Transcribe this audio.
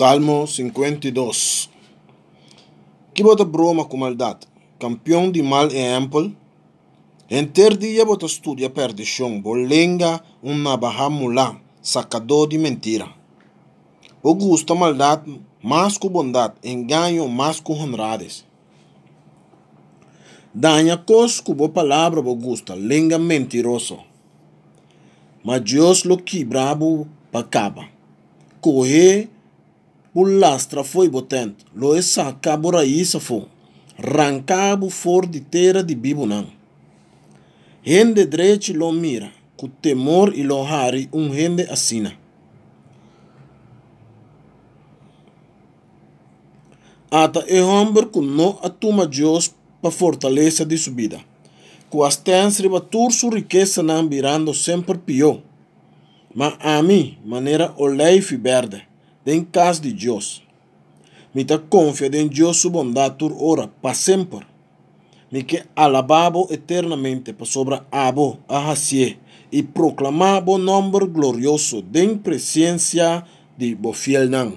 Salmo 52. Ki bo ta broma ku maldat, kampion di mal ehèmpel? Henter dia bo ta studia pèrdishon, bo lenga un nabaha mulá, sakadó di mentira. Bo gusta maldat mas ku bondat, engaño mas ku honrades. Daña kos ku bo palabra bo gusta, lenga mentiroso. Ma Dios lo kibra bo pa kaba. Kohe bo lastra fo'i bo tènt, lo e saka bo rais afó, ranka bo for di tera di bibunan. Hende drechi lo mira ku temor i lo hari un hende asina. Ata e hòmber ku no a tuma Dios pa fortalesa di su bida, ku a stèns riba tur su rikesanan birando semper pió. Ma ami, manera oleifi bèrdè den kas di Dios. Mi ta konfia den Dios su bondat tur ora, pa semper. Mi ke alabá bo eternamente pasobra abo a hasié i proklamá bo nòmber glorioso den presensia di bo fielnan.